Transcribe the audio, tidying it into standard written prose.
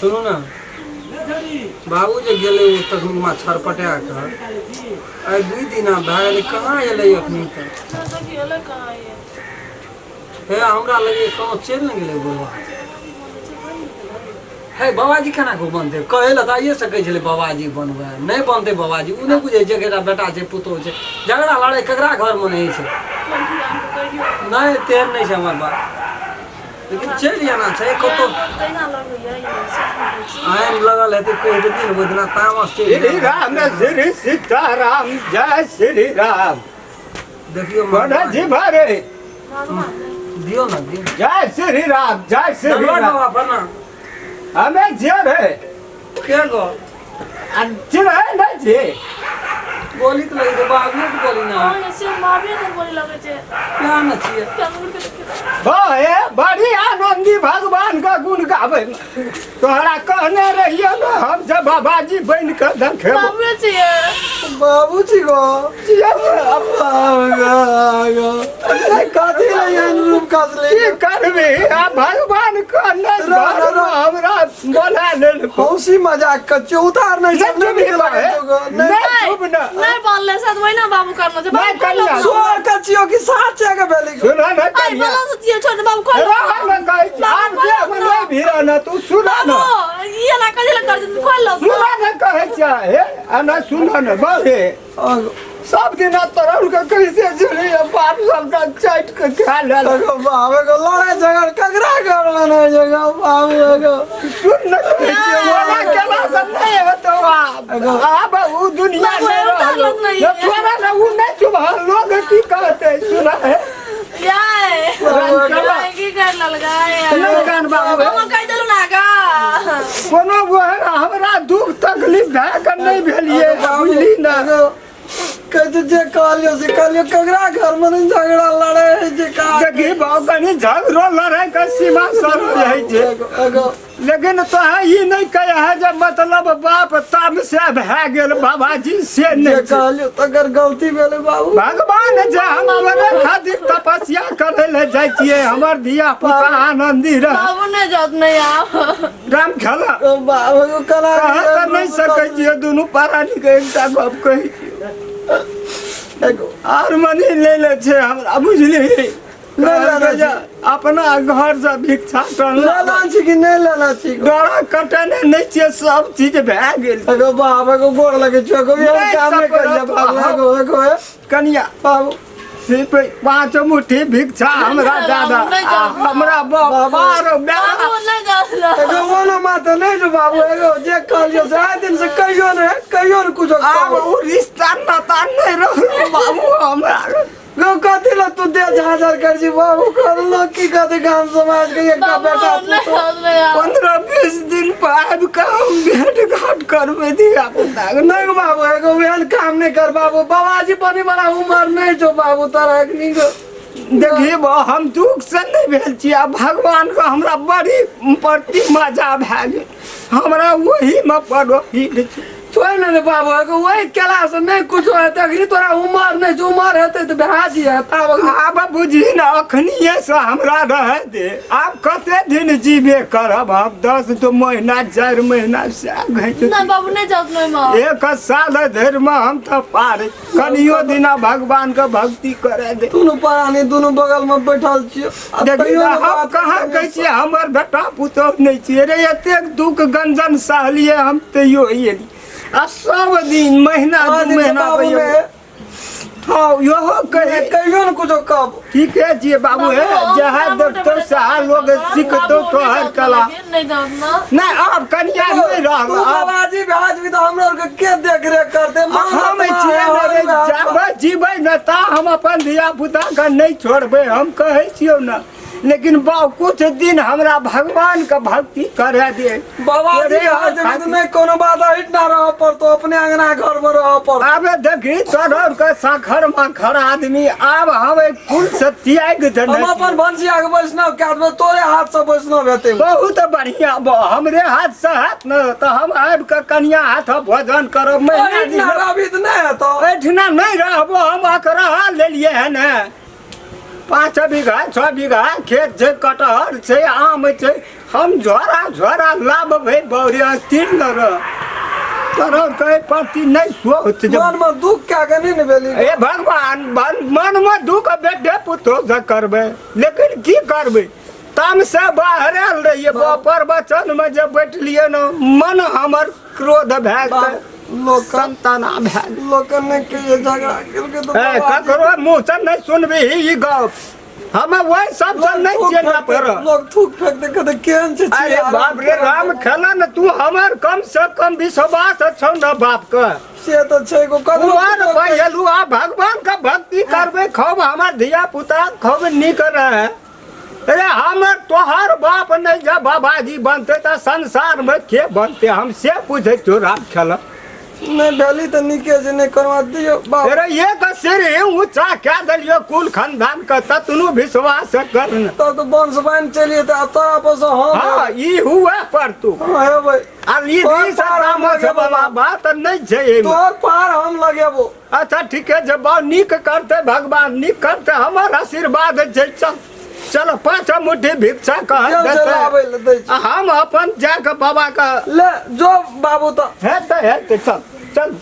सुनू ने बाबू जे गेलै ओ तखन छरपटा कऽ आइ दुइ दिना भए गेलै, कहाँ एलै अखनी तक? हे, हमरा लगे कहाँ चलि ने गेलै बौआ। हे बाबाजी केना कऽ बनतै? कहै लए तऽ आइए सकै छलै बाबाजी बनबै, नहि बनतै बाबाजी। ओ नहि बुझै छै कि बेटा छै, पुतोहु छै। झगड़ा लड़ाइ ककरा घरमे नहि होइ छै? नहि, तेहन नहि छै हमर बात, लेकिन चलि जाना छै कतौ। आनि लगल हेतै, कहि देती ने ओहि दिना तामस चलि श्री राम, श्री सीताराम, जय श्री राम। देखियौ कोना जी भरे दियौ ने, दियौ। जय श्री राम, जय श्री धन्यवाद राम। बाबा, प्रणाम। हमें जे रे के गो? आ चिन्है नहि छी? गोली तऽ लगै छै बाबुए के गोली ना। क्या ने छियै? हे, बड़ी आनंदी भगवान का गुण गाबै। तोहरा कहने रहियो ने हम जब बाबाजी बनि कऽ देखेबो। बाबूजी गो, कथी लए एहन रूप कसले? की करबी, आ भगवान कहने रह, रह। हमरा बोला लेल। हौसी मजाक कर छियो, उतार नहीं नहि सब नहीं चुप निकल हे, नहि चुप न। नहीं बोलले साथ वही ना बाबू करना छै। नहि कनिया। सोर कर छियो कि सात के भेली? सुन न आई कनिया। बोला से छियै छोड़ बाबू, खोल। रह न, कहै छी आब जे हम नहि भिड़ न, तू सुन न। बाबू, ये ना कथी लग कर खोल लो। सुन न, कहै छै हे, आ न सुन न बहे। सब दिन तोरा के कैसे चली बाप सबटा चाटि के खा लेल। बाबे को लड़ाई झगड़ ककरा घर में नहीं जगह बाबू को। सुन न, कहै छियै ओना केला से नहि हेतौ। आब आब उ दुनिया बाबू, नहि एगो रहल। ताकत नहि न है। तोरा ने उ नहि चुभल, लोग की कहतै? सुन हे। याय चला। की कर ललगा? नहि कान बाबू हे। हम कहि देलु ना गा। कोनो ओहन हमरा दुख तकलीफ भए कऽ नहि भेलियै, बुझली ने? कहै जे कहलियो से कहलियो, ककरा घर में नहीं झगड़ा लड़े है जे का। देखी बाबू, कनि झगड़ो लड़ाई के सीमा सर रहै छै। एगो लेकिन तोहे ई नहि कहे है जे मतलब बाप तम से भए गेल बाबाजी से जे नहि छै। कहलियो तकर गलती भेलै बाबू। भगवान जे हम तोरे खातिर तपस्या करे ले जाइ छियै, हमर धिया पुता आनंदी रह। बाबू नहीं जात नहीं आप। राम खेला। ओ बाबू को कला। कह तऽ नहि सकै छियै, दुनू प्राणी के एकटा गप कहै छियै। एगो आर मनी ले ले छै हमरा, बुझली? नहि लेना छै। अपना घर से भिक्षा टनला। लेना छी कि नहि लेना छी? डरा कटने नहि छियै, सब चीज भए गेल। एगो बाप, एगो गोर लगे छो, एगो एहन नहि काम नहि सकल करिया बाबू। हम। एगो एगो हे, कनिया। बाबू। सिर्फ 5 मुट्ठी भिक्षा हमरा दादा नहि आ जाउ। हमरा बाप बाबू। बारो बेटा। बाबू नहीं जात। एगो मोनो माता नहीं जो बाबू, एगो जे कहलियो से आइ दिन से कहियो ने कहियो ने कुछो। आब ओ रिश्ता नाता नहि रहल बाबू हमरा। गो कथी ला तू दे झाझर कर छी बाबू? करलो की कहते गाम समाज के एकटा बाबू बेटा नहीं पुतोह। जात नहीं आप। 15-20 दिन पर आबि कऽ हम भेंट घाट करबै धिया पुता के। नहीं गो बाबू, एगो एहन काम नहीं कर बाबू। बाबाजी बने वाला उमर नहीं छो बाबू तोरा अखनी गो। देखी बा, हम दुख से नहि भेल छी। आ भगवान के हमरा बड़ी प्रति मजा भए गेल, हमरा ओहीमे पड़ोही छै। छोड़ ने रे बाबू, एगो वही केला से नहीं कुछो हेतै। अखनी तोरा उमर नहीं छौ, उमर हेतै तऽ भए जिहे ताब। आब बुझी ने, अखनिए से हमरा रहै दे। आब कते दिन जीबे करब हम? 10 दो महीना, 4 महीना से घैच। नहीं बाबू, नहीं जात नहीं माँ। एक साल धरिमे हम तऽ पार कनियो दिना भगवान के भक्ति करे दे। दुनू प्राणी दुनू बगल में बैठल छियो आ देखी तैयो ने, ने हम बात कहाँ करै कहै छियै हमर बेटा पुतोह नहि छियै रे? एतेक दुख गंजन सहलियै हम, तैयो एलियै। आ सब दिन महीना पाँच 2 दिन से महीना बाबू पर ने हँ, इहो कहे कहियो ने कुछो कहब। ठीके छियै बाबू हे। बाबू, जहाँ हम देखतौ मोटे सहा लोग सिखतौ बाबू, तोहर नहीं जात कला। नहीं जात ना। नहि, आब कनिया नहि रहल। तू आब बाबाजी भाजबी तऽ हमरा आरके के देख रेख करते? हम छियै ने रे, जाबै जीबै ने ता हम अपन धिया पुता के नहि छोड़बै, हम कहै छियौ ने। लेकिन बाउ, कुछ दिन हमरा भगवान के भक्ति करे दे। बाबाजी तोरे भाजबी तऽ खातिर। नहि कोनो बात, हटि ना रह पड़तो, अपने अंगना घर में रह पड़तो। आबे देखी, तोहर के साखर माखर आदमी आब हम एहि कुल से त्याग देने हम अपन छियै। भनसिया के वैष्णव कए देबै, तोरे हाथ से वैष्णव हेतै। बहुत बढ़िया बा, हमरे हाथ से हाथ न तऽ हम आबि कऽ कनिया हाथ भोजन करब महीना हटि दिन। ना रहबी तऽ नहि हेतौ। एहिठिना नहि रहबो हम, अकरा लेलियै हन। 5 बीघा 6 बीघा खेत छै, कटहर छै, आम छै, हम झोरा झोरा लाबबै बौरी स्थिर न रह तोरा कहे प्रति नहि सोच जे मन में दुख क्या के नहीं ने भेली हे भगवान मन मे दुख बेटे पुतोह से करबै लेकिन की करबै तम से बाहर आयल रहिए पर वचन में जब बैठलिए न मन हमर क्रोध भए गेल लोक संताना भए गेल। लोक ने के झगड़ा केलकै तऽ ए, बाबाजी- ककरो मुँह से नहि सुनबही ई गप हम वही सब से नहीं लोग चेना थूक पर फेंक- लोग थूक फेंक दे कहते केहन छै अरे छिया, बाप रे राम खेला न तू हमर कम से कम विश्वास छौ न बाप के से तऽ छै एगो ककरो कुमार बहेलू आ भगवान के भक्ति करबे खूब हमर धिया पुता खूब नीक रहे अरे हमर तोहर बाप नहीं जब बाबाजी बनते तऽ संसार में के बनते हम से पूछे छौ राम खेला नहि भेली तऽ नीके छै नहि करवा दियौ बाप अरे एक सिर ऊंचा कए देलियो कुल खानदान के ततनु विश्वास कर न तब तऽ वंश बान्हि चलिए तऽ आब तोरा पर से हम हाँ ई हुआ पर तू हम हेबै आ ई तोहर ई पार हम तामस लगेबो वाला बात नहीं छै एहिमे। तोहर पार हम लगेबो अच्छा ठीक है जब बाबू नीक करते भगवान नीक करते हमर आशीर्वाद छै चल चल पाँच मुट्ठी भिक्षा कह चल चल देतै। आबै लए दै छी आ हम अपन जाके बाबा के ले जो बाबू तऽ हेतै हेतै चल चल